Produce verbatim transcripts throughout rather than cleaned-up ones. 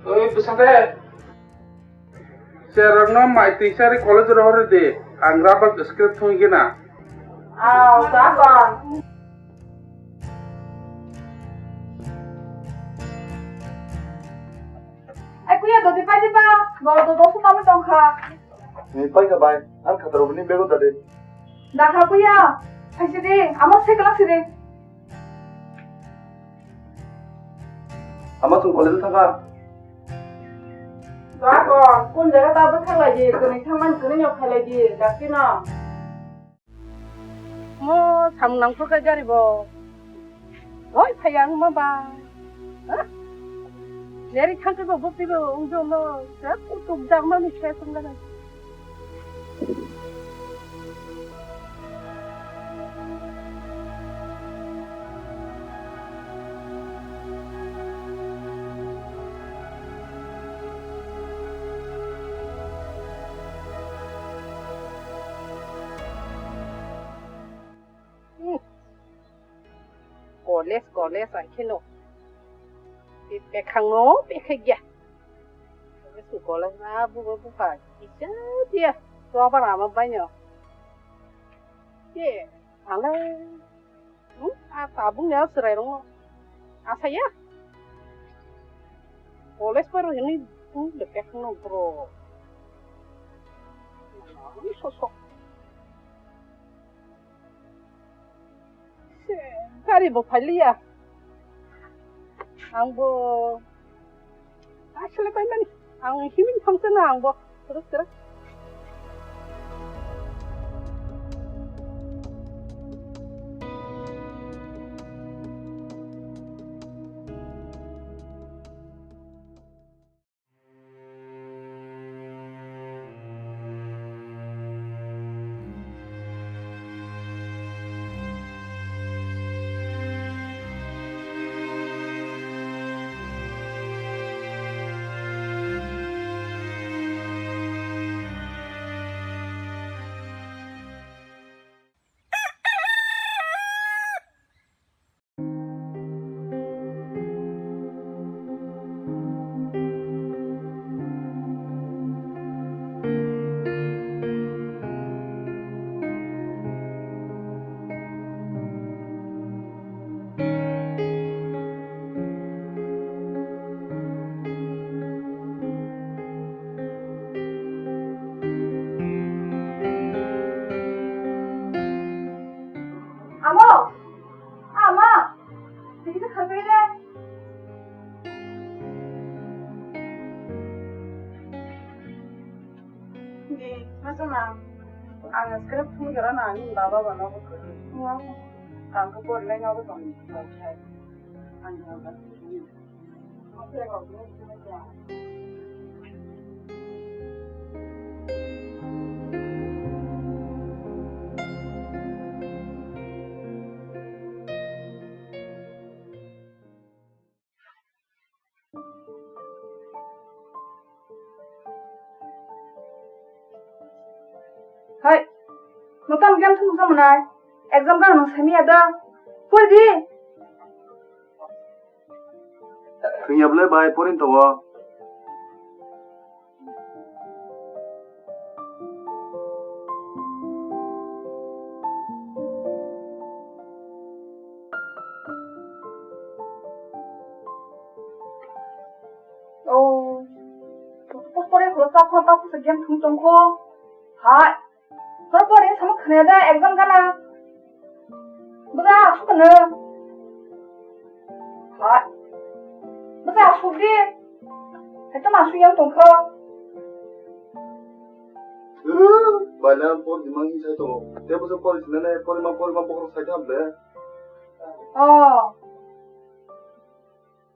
Oi, bwsate. Cherokno mai twi sari college rohor di. Ang rubber script thung gina. Aw, sakon. Ai kuya dodi pai diba, bo do do sumami tongkha. Ni pai ka bai, ang khataro bini bego dade. Dakha kuya, phaisi di, amo se class di. Ama chwng college thangkha. Sakon, kun jaga ta bwthak lai di, kwnwi thangmani kwnwi no khailai di, dakti no. Mo samung nangkukhe gari bo. Hoi phaiya wngma ba. Ha? Neri thangkhe bo bwtwi bo wngjo no. Kutuk jakmani se songjanai. Hmm. College, college, ai kheno. Bekhangno bekhe gya. College, college, na bugo bupha. Kisa dia. Robar ama baino. Ye, ale. Hmm, a tabung ya serai rongo. Asa ya. College paro hini, hmm, bekhangno bro. Ini sosok. Gari bo phailiya. Ang bo asle pai mani. Ang himin thangsa na ang bo. Terus terus. Amo! Ama! Tiki ta kharpai de. Di, masa ma. Ang script thum jora na ni baba ba no ko. Ang ko por le no ko ton. Ang ko. Hai, nwng tamo game thwngmung tamo nai? Exam gana nwng saimanya da? Pori di. Thwngya bwle bai, porin tongo. Oh, pore pore khulo ta pho ta pho se game thung tong kho. Hai. Hor pore samo khne da exam gana. Bwsa asuk no. Hai. Bwsa asuk di. Hai to ma su yang tong kho. Bana por di mang sai to. Te bwsa por di nane por ma por ma por sai ta be. Oh.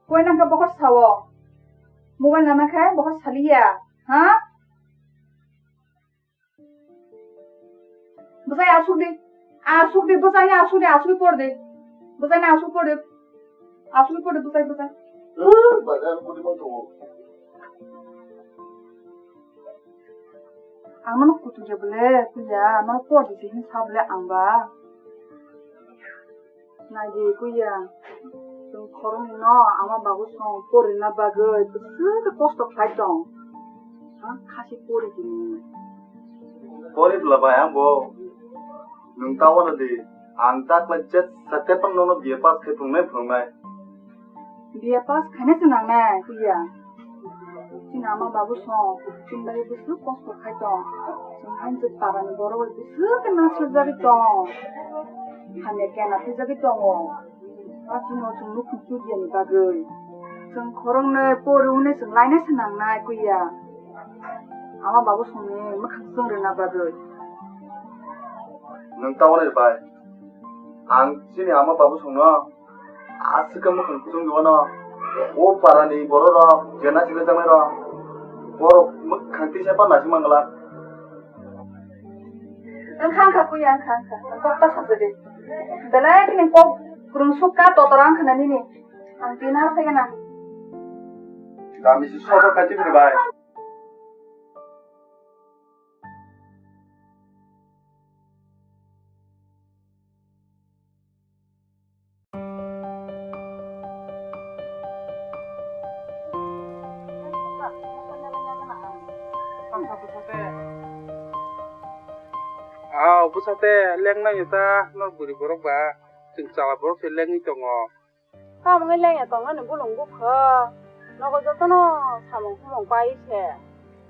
Koi nang ka bokhor sao. Mobile nama khe bokhor saliya. Ha? Bwsai asuk di. Asuk di, bwsai asuk di, asuk por di. Bwsai asuk por di. Asuk por di, bwsai, bwsai. Ang mano kutu je bole, kuya, mano por di sini sa bole ang ba. Nai di kuya. Tong Borokni no ama babu song porina bagwi bwswk kosto khlai tong. Ha, khasi pori tini. Pori bwla bai ang bo. Nwng ta wana di. Ang ta khlai chet sa tepang nono B A pass khai phungnai phungnai. B A pass khaina se nangnai, kuya. Chini ama babu song, chini bagwi bwswk kosto khai tong. Chwng hain jwk parani borok bai bwswk khe nasrwk jagwi tong. Hamya kena thwijagwi tongo. Patino chwng nukhung chudiani bagwi. Chwng khoroknwi pori hwnwi chwng laina se nangnai, kuya. Ama babu songni mwkhang chwng rwna bagwi. Nwng ta wana di bai. Ang chini ama babu songno aswk khe mwkhang kuchung di wano. O parani borok rok, jena sile tangnai rok, borok mwkhang tisa pa nasi mangla. Wngkha, wngkha, kuya, wngkha, wngkha. Ang kok ta sajagwi. Belai khini kok kwrwng sukha, totora wngkha na nini. Ang tini har phai gana. Kami si sobo kati phiri bai. Ah, bwsate lengnai ta, nor bwrwi borok ba, chwng chala borok se lengwi tongo. Tamo wngwi lengya tongmani bolong bupha. Nogo jotono samung humung pai se.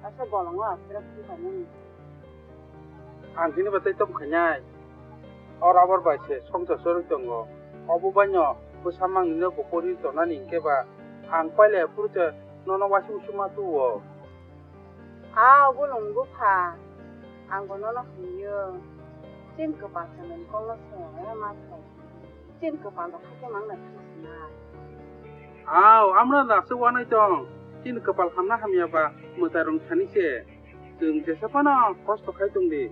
Asa bolongo aswk khaimani. Ang tini ba tei tong khainai. O rubber bai se songsa chorwi tongo. Obo baino bwsa mangnino bo pori tonani hinkhe ba ang pailaya phuru se nono waising usuma tuo. A bolong bupha, ang bo nono hwnwi-o, chini kwpal se nwng kokno swngya ma thai. Chini kwpal rok hakhe mang nai thang sinai. Ao, amra da se wanai tong. Chini kwpal hamna hamya ba mwtai rong thani se. Chwng jesa phano kosto khai tong di.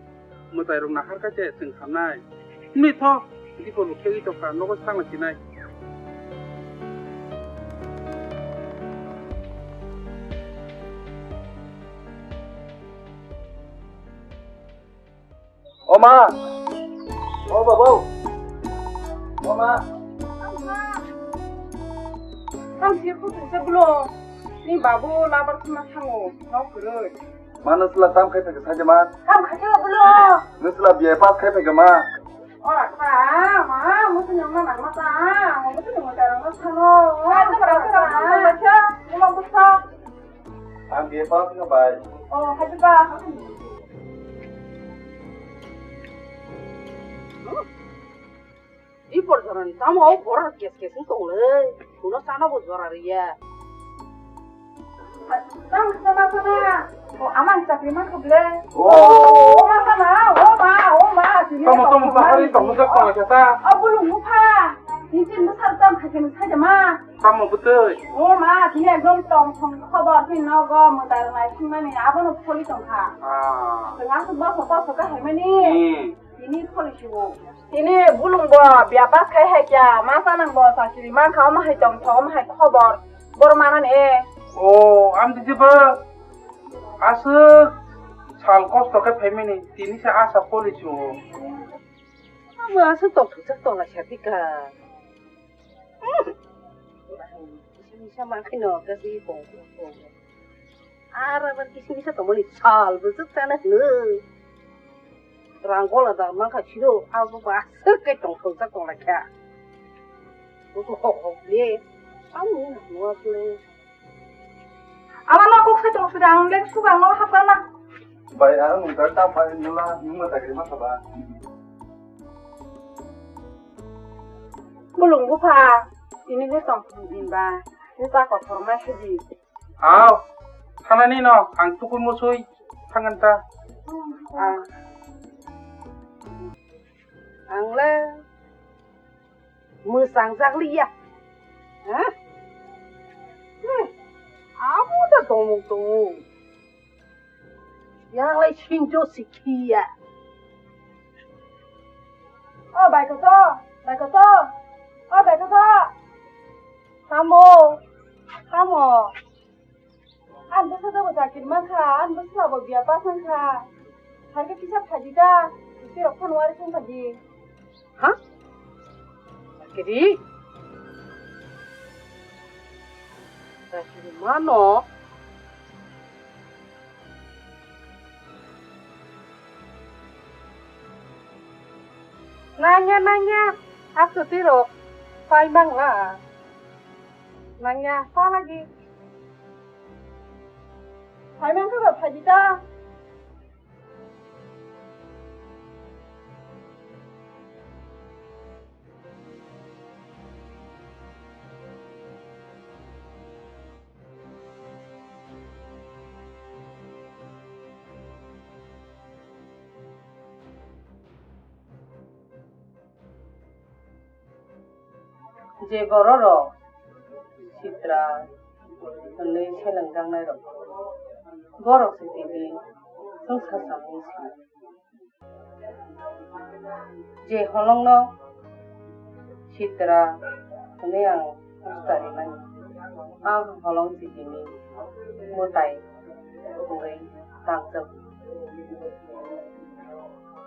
Mwtai rok nahar kha se chwng hamnai. Hwnwi tho, dipor bo khegwi tongkha, nogo sangla sinai. O ma! O baba! O ma! Ang sir kutung se blo. Ni babu labar khna thango, nok kwrwi. Ma, nwsla tam khai phaikha saja ma? Tam khai phaikha blo. Nwsla B A pass khai phaikha ma? Ora kha, ma, musu nyong na nang ma ta, musu nyong ta rang ma thano. Ka ta bara ta rang ma ta, ma busa. Ang B A pass kha bai. Oh, hai ba. Di por joran tamo o por kes kes tong le. Kuno sana bo jora riya. Tang sama sana. O amang chakri man ko ble. O. O ma sana, o ma, o ma. Tamo tamo bahari tong jak tong kata. O bulu mupha. Nitin besar tam khakin saja ma. Tamo betul. O ma, tini ekdom tong song khobor tini nogo mwtai rwnai singmani abono pholi tongkha. Ah. Tengah se boso boso ka hemani. Hmm. Tini pholi sibo. Tini bulung bo B A pass khai hai kya, ma sanang bo chakiri mankha, omo hai tongthok, omo hai khobor. Bor manani e. O, am didi ba. Aswk sal kosto khe phaimani, tini se asa pholi sibo. Amo aswk tongthok jak tongla sa tika. Kisa misa mankhai no kasi kong kong kong. Ar abar kisa misa tongmani sal bwswk chana hwno. Rang gola da mankha siro abo ba aswk kai tongthok jak tonglaikha. Boso hok hok le. Amo nungya khe. Ama no kok se tong sida ang lek suga no hapana. Bai, ang nungkar ta pai nula nungma ta gari ma saba. Bulung bupha, ini je tong din ba, ni ta kotor ma se di. Aw, thanani no, ang tukun musui thangan ta. Ah. Ang le mwchang jak liya. Ha? Hmm. Amo da tongmung tongo. Yang lai sinjo sikhiya. O bai koto, bai koto. O bai koto. Tamo, tamo. Ang bwsa jogo chakiri mankha, ang bwsa bo B A pass wngkha. Hai khe kisa phaidi ta, bwswirok phano uari song phaidi. Ha? Chakiri? Mano. Nangya, nangya. Aku tiro. Pai mangla. Nangya, pa lagi. Pai mangka ba, phaji ta. Je bororok sitra hwnwi selengjaknairok, borok se tini chwng sacha wngwi sino. Je holongno sitra hwnwi ang usta rimani, a holong se tini mwtai wngwi tangjago.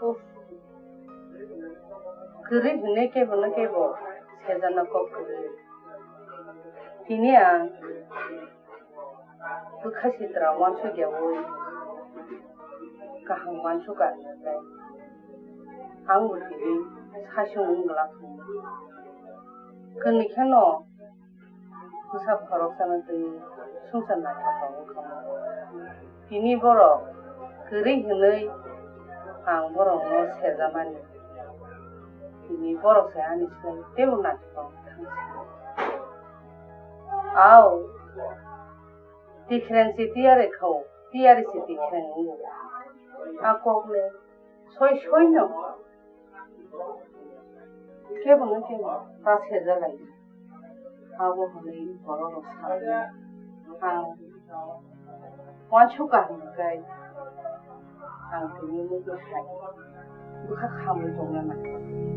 Uff. Kwrwi hwnwi kebo no kebo sejana kok kwrwi. Tini ang bwkha sitra uansukyaui kaham uansukha hwnkhe ang bo tini saichung wng glak hwnwi. Kwnwi kheno bwsa khoroksano twi swngchar naithok tongo kha. Tini borok kwrwi hwnwi ang borokno sejamani. Tini borok se ani slai teibo naithok tongo. Au, tikhreng se tiyari kha-o, tiyari se tikhreng wngo. A kokle soi soino kebo no kebo ta sejalai. Abo hwnwi borok rok salai ang uansukha hwnwi khe ang tini nukha hai bwkha khamwi tongna nangkha.